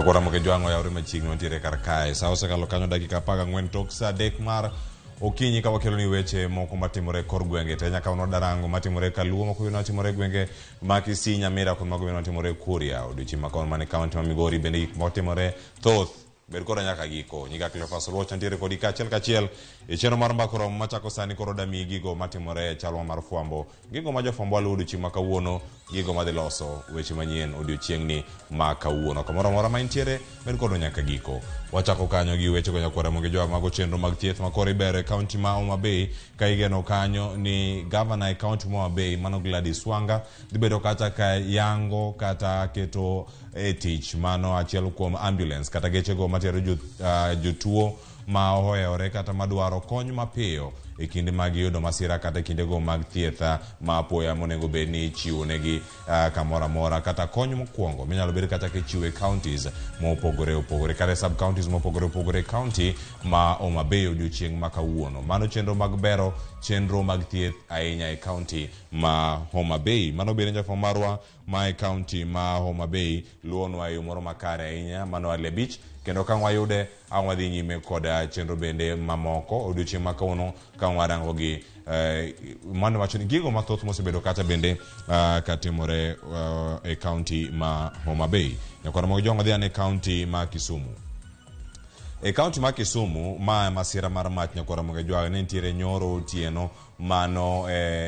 Nyakwara Ramogi Jwang' oyawre machiegni wantiere kar kae. Sa osekalo kanyo dakika 14 tok sa 3 mar okinyi ka wakelo ni weche moko matimore e kor gwenge te nyaka wanoda rango matimore Kaluo moko bende matimore e gwenge ma Kisii, Nyamira kod mago bende matimore Kuria. Odiochieng' ma kawuono mane kaunti ma Migori bende gik motimore thoth. Bed koda nyaka giko. Nyinga Cleophas Oluoch antiere kodi kaachiel kachiel e chenro mar Mbaka Oromo machako sani koro damiyi gigo matimore e chalwa mar fwambo, gigo ma jofwambo waluwo odiochieng' ma kawuono, gigo madhi loso weche manyien odiochieng'ni ma kawuono. Kamoro amora ma intiere, bed kodwa nyaka giko. Wachako kanyo gi wechego nyakwar Ramogi Joab mago chenro mag thieth ma koro ibero e kaunti ma Homa Bay ka igeno kanyo ni gavana e kaunti ma Homa Bay mano Gladys Wanga dhi bedo kata ka yango kata keto e tich mano achiel kuom ambulance kata gechego matero jotuo ma ohewore kata madwaro kony mapiyo e kinde mag yudo masira kata e kindego mag thieth ma apoya monego bed ni ichiwo negi kamoro amora kata kony mokwongo minyalo bed kata kichiwo e counties mopogore opogore kata e sub counties mopogore opogore e county ma Homa Bay odiochieng' ma kawuono. Mano chenro mag bero chenro mag thieth ahinya e county ma Homa Bay. Mano bende jafwambo marwa ma e county ma Homa Bay luwonwa e yo moro makare ahinya mano Ali Abich kendo ka wayude ang' wadhi nyime kod chenro bende mamoko odiochieng' ma kawuono ka warango gi mano wacho ni gigo mathoth mosebedo kacha bende katimore e county ma Homa Bay. Nyakwar Ramogi Jwang' wadhi ane county ma Kisumu. E kaunti ma Kisumu, ma masira mar mach nyakwar Ramogi Jwang' ne nitiere nyoro otieno mano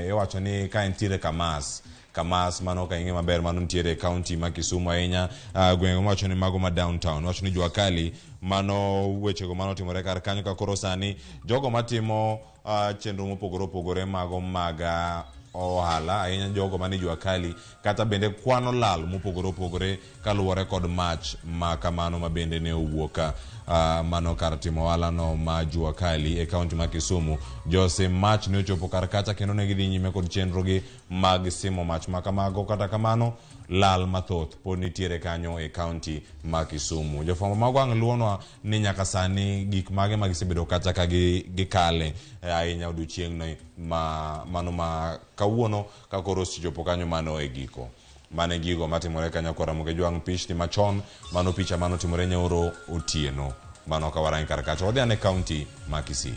iwacho ni ka entiere Kamas Kamas mano ka ing'e maber mano nitiere e kaunti ma Kisumu ahinya gwenge mawacho ni mago ma downtown wacho ni jua kali mano wechego mano otimore kar kanyo ka koro sani jogo matimo chenro mopogore opogore mago mag ohala ahinya jogo mane jua kali kata bende kwano lal mopogore opogore kaluwore kod mach ma kamano ma bende ne owuok mano kar timo ohala no ma jua kali e kaunti ma Kisumu. Josim mach ne ochopo kar kacha kendo ne gidhi nyime kod chenro gi mag simo mach ma kamago. Kata kamano lal mathoth pod nitiere kanyo e kaunti ma Kisumu. Jofwambo mag wang' luwonwa ni nyaka sani gik mage ma gisebedo kacha ka gikale ahinya odiochieng'ni ma mano ma kawuono ka koro osechopo kanyo mano e giko. Mano e gigo matimore kanyo kora Ramogi Jwang' pichni machon mano picha mano timore nyoro otieno mano ka warangi kar kacha. Wadhi ane kaunti ma Kisii.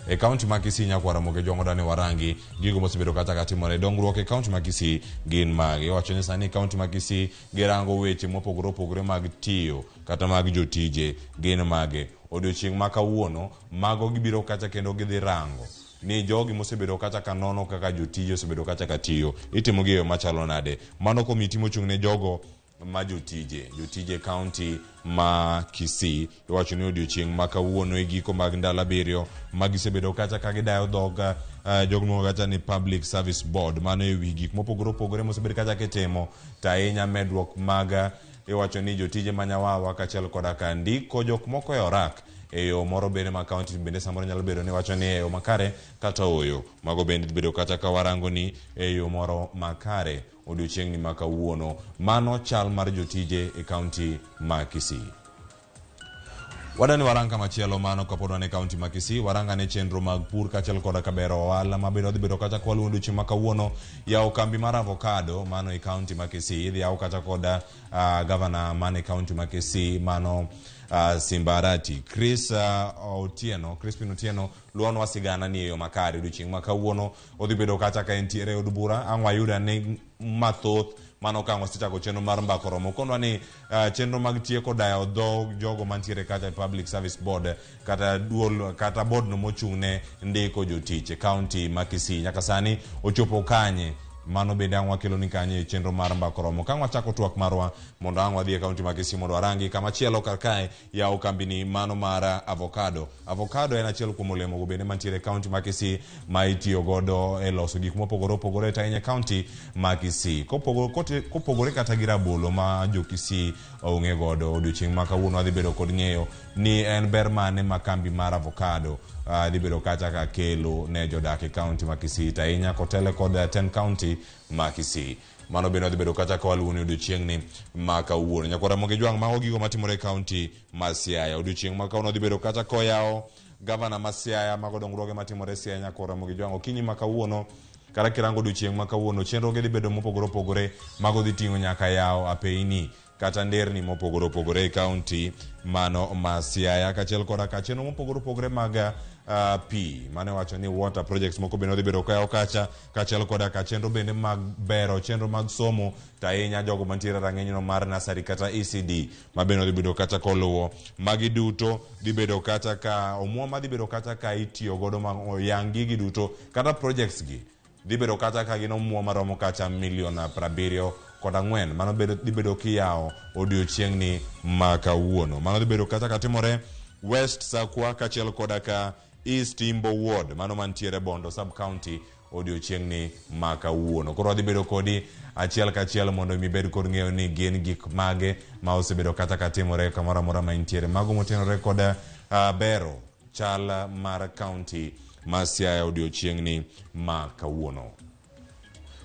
E kaunti ma Kisii nyakwar Ramogi Jwang' odani warangi gigo mosebedo kata ka timore. Dongruok e kaunti ma Kisii gin mage? Iwacho ni sani kaunti ma Kisii girango weche mopogore opogore mag tiyo kata mag jotije gin mage. Odiochieng' ma kawuono mago gibiro kacha kendo gidhi rango ni jogi mosebedo kacha ka nono kaka jotije osebedo kacha ka tiyo itimo gi e yo machalo nade. Mano komiti mochung' ne jogo ma jotije, jotije kaunti ma Kisii iwacho ni odiochieng' ma kawuono e giko mag ndalo abiriyo ma gisebedo kacha ka gidayo dhog jogo miluongo kacha ni Public Service Board mano e wi gik mopogore opogore mosebed kacha kitimo to ahinya medruok mag iwacho ni jotije ma nyawawa kaachiel koda ka ndiko jok moko e orak e yo moro bende ma kaunti bende samoro nyalo bedo ni wacho ni e yo makare kata ooyo. Mago bende bedo kata ka warango ni e yo moro makare odiochieng'ni ma kawuono. Mano chal mar jotije e kaunti ma Kisii. Wadani warang kamachielo mano kapod wan e kaunti ma Kisii, warang ane chenro mag pur kaachiel koda ka bero ohala ma bende wadhi bedo kacha kwaluwo odiochieng' ma kawuono. Yawo kambi mar avocado mano e kaunti ma Kisii, idhi yaw kacha koda gavana man e kaunti ma Kisii mano Simba Arati. Chris Otieno, Crispin Otieno luwonwa sigana ni e yo makare odiochieng' ma kawuono odhi bedo kacha ka entiere e od bura. Ang' wayud ane mathoth mano ka ang' wasechako chenro mar mbaka oromo. Okonwa ni chenro mag tieko dayo dho jogo mantiere kacha e Public Service Board kata duol kata board no mochung' ne ndiko jotich e kaunti ma Kisii nyaka sani ochopo kanye. Mano bende ang' wakelo ni kanye e chenro mar mbaka oromo. Ka ang' wachako twak marwa mondo ang' wadhi e kaunti ma Kisii mondo warangi kama chielo kar kae yawo kambini mano mar avocado. Avocado en achiel kuom olemo go bende mantiere e kaunti ma Kisii ma itiyo godo e loso gik mopogore opogore to ahinya e kaunti ma Kisii. Kopogore kata gi rabolo ma jo Kisii ong'e godo, odiochieng' ma kawuono wadhi bedo kod ng'eyo ni en ber mane ma kambi mar avocado dhi bedo kacha ka kelo ne jodak e kaunti ma Kisii to ahinya kotele kod 10 kaunti ma Kisii. Mano bende wadhi bedo kacha ka waluwo ni odiochieng'ni ma kawuono. Nyakwar Ramogi Jwang' mago gigo matimore e kaunti ma Siaya. Odiochieng' ma kawuono wadhi bedo kacha koyawo gavana ma Siaya mago dongruoge matimore Siaya Nyakwar Ramogi Jwang' okinyi ma kawuono kata kirango odiochieng' ma kawuono chenro gi dhi bedo mopogore opogore mago dhi ting'o nyaka yawo apeini kata nderni mopogore opogore e kaunti mano ma Siaya kaachiel koda ka chenro mopogore opogore mag pi mane wacho ni water projects moko bende odhi bedo kayawo kacha kaachiel koda ka chenro bende mag bero chenro mag somo to ahinya jogo mantiere e rang'inyno mar nursery kata ECD ma bende odhi bedo kacha koluwo magi duto dhi bedo kacha ka omuom madhi bedo kacha ka itiyo godo ma oyang gigi duto kata projects gi dhi bedo kacha ka gin omuom maromo kacha milion 74 mano bedo dhi bedo kiyawo odiochieng'ni ma kawuono. Mano dhi bedo kacha katimore West Sakwa kaachiel koda ka East Imbo Ward mano mantiere Bondo sub county odiochieng'ni ma kawuono. Koro wadhi bedo kodi achiel kachiel mondo mi ibed kod ng'eyo ni gin gik mage ma osebedo kata katimore kamoro amora ma intiere. Mago motenore kod bero chal mar kaunti ma Siaya odiochieng'ni ma kawuono.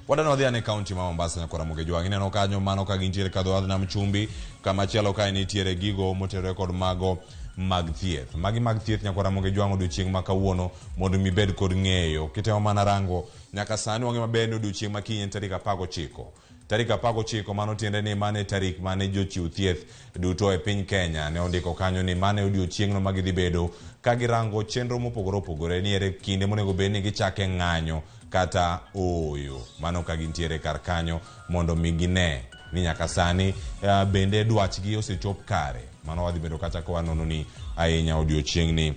Wadwa wadhi ane kaunti ma Mombasa nyakwa Ramogi Jwang'. Ineno kanyo mano ka gintiere ka dho wadh nam chumbi, kamachielo kae nitiere gigo motenore kod mago mag thieth. Magi mag thieth nyakwa Ramogi Jwang' odiochieng' ma kawuono mondo mi ibed kod ng'eyo. Kitemo mana rango nyaka sani wang'e maber ni odiochieng' ma kiny en tarik 19. Tarik 19 mano tiende ni mano e tarik mane jochiw thieth duto e piny Kenya ne ondiko kanyo ni mano e odiochieng'no ma gidhi bedo ka girango chenro mopogore opogore ni ere kinde monego bed ni gichake ng'anyo kata ooyo. Mano ka gintiere kar kanyo mondo mi gine ni nyaka sani bende dwachgi osechop kare. Mano wadhi bedo kacha ka wanono ni ahinya odiochieng'ni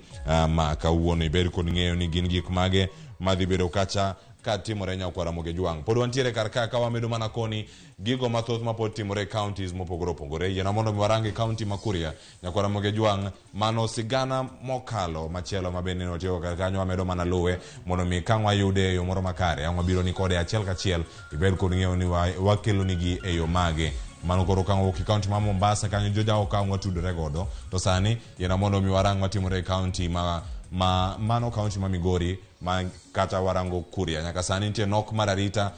ma kawuono ibed kod ng'eyo ni gin gik mage madhi bedo kacha ka timore nyakwa Ramogi Jwang'. Pod wantiere kar ka ka wamedo mana koni gigo mathoth ma pod timore e counties mopogore opogore. Yiena mondo mi warang e county ma Kuria nyakwa Ramogi Jwang' mano sigana mokalo machielo ma bende notieko kar kanyo wamedo mana luwe mondo mi ka wayude e yo moro makare ang' wabiro ni kode achiel kachiel ibed kod ng'eyo ni wakelo nigi e yo mage. Mano koro ka wawuok e county ma Mombasa kanyo jojawo ka watudore godo to sani yiena mondo mi warang matimore e county ma mano county ma Migori ma kata warango Kuria. Nyaka sani nitie nok mar arita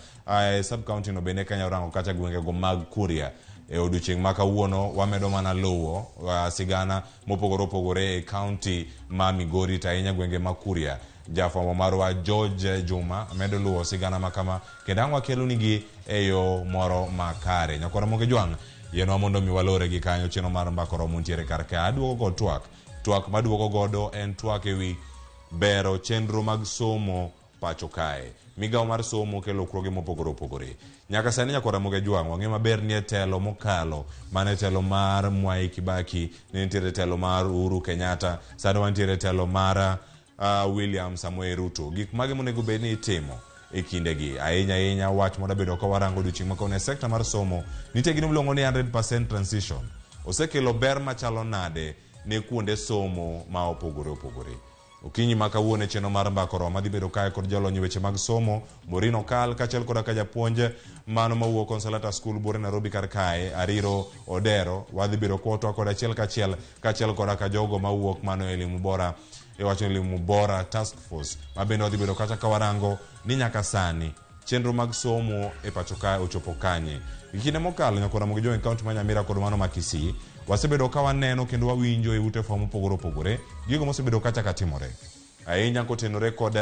e sub county no bende kanya rango kata gwengego mag Kuria. E odiochieng' ma kawuono wamedo mana luwo sigana mopogore opogore e county ma Migori to ahinya gwenge ma Kuria. Jafwambo marwa George Juma medo luwo sigana ma kama kendo ang' wakelo nigi e yo moro makare. Nyakwar Ramogi Jwang' yienwa mondo mi walore gi kanyo chenro mar mbaka oromo ntiere kar ka. Aduogo kod twak. Twak maduogo godo en twak ewi bero chenro mag somo pacho kae. Migawo mar somo kelo lokruoge mopogore opogore. Nyaka sani nyakwar Ramogi Ajwang' wang'eyo maber ni e telo mokalo mane telo mar Mwai Kibaki, ne nitiere telo mar Uhuru Kenyatta, sani wantiere telo mar William Samoei Ruto. Gik mage monego bed ni itimo e kindegi? Ahinya ahinya wach modabedo ka warango odiochieng' ma kawuono e sekta mar somo, nitie gino miluongo ni 100% transition. Osekelo ber machalo nade ne kuonde somo ma opogore opogore? Okinyi ma kawuono e chenro mar mbaka oromo adhi bedo kae kod jalony e weche mag somo Maureen Okal kaachiel koda ka japuonj mano mawuok Consolata School Buore Nairobi kar kae Ariro Odero. Wadhi bedo kwa kod achiel kachiel kaachiel koda ka jogo mawuok mano e Elimu Bora iwacho ni Elimu Bora Task Force ma bende wadhi bedo kacha ka warango ni nyaka sani chenro mag somo e pacho kae ochopo kanye. E kinde mokalo nyaka Ramogi Jwang' e kaunti ma Nyamira kod mano ma Kisii wasebedo ka waneno kendo wawinjo e ute fwambo mopogore opogore gigo mosebedo kacha ka timore ahinya kotenore kod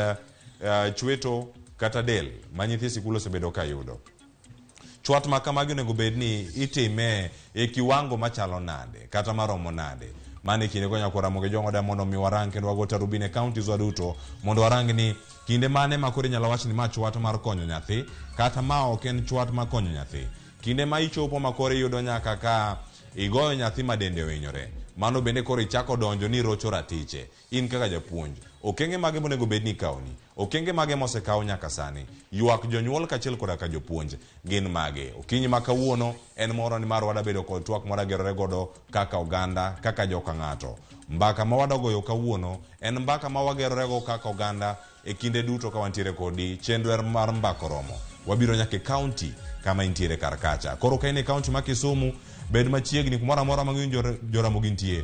chweto kata del ma nyithi sikul osebedo ka yudo. Chwat ma kamagi onego bed ni itime e kiwango machalo nade kata maromo nade. Mano e kinde go nyakwar Ramogi Jwang' oda mondo mi warang kendo wago tarubin e counties wa duto mondo warang ni kinde mane ma koro inyalo wach ni ma chwat mar konyo nyathi kata ma ok en chwat mar konyo nyathi. Kinde ma ichopo ma koro iyudo nyaka ka igoyo nyathi ma dende ohinyore, mano bende koro ichako donjo ni irocho ratiche. In kaka japuonj, okenge mage monego bed ni ikawoni? Okenge mage mosekaw nyaka sani? Ywak jonyuol kaachiel koda ka jopuonj gin mage? Okinyi ma kawuono en moro nimar wadabedo kod twak mwadagerore godo kaka oganda, kaka joka ng'ato. Mbaka ma wadagoyo kawuono en mbaka ma wagerorego kaka oganda e kinde duto ka wantiere kodi chenro mar mbaka oromo. Wabiro nyaka e county kama intiere kar kacha. Koro ka in e county ma Kisumu, bed machiegni kumoro amora ma Joramogi nitie.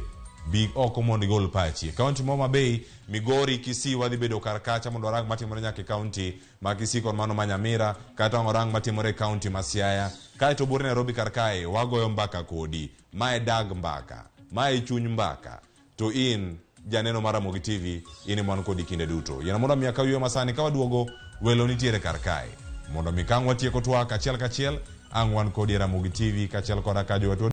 Bi oko mondo igol pachi. E county ma Homa Bay, Migori, Kisii wadhi bedo kar kacha mondo warang matimore nyaka e county ma Kisii kod mano ma Nyamira, kata warang matimore e county ma Siaya. Kaeto buore Nairobi kar kae, wagoyo mbaka kodi. Mae dag mbaka. Mae chuny mbaka. To in janeno mar Ramogi TV, in ema wan kodi kinde duto. Yiena mondo mi akaw yueyo masani ka waduogo, welo nitiere kar kae. Mondo mi kang' watieko twak achiel kachiel, ang' wan kodi e Ramogi TV kaachiel koda ka jowatwa.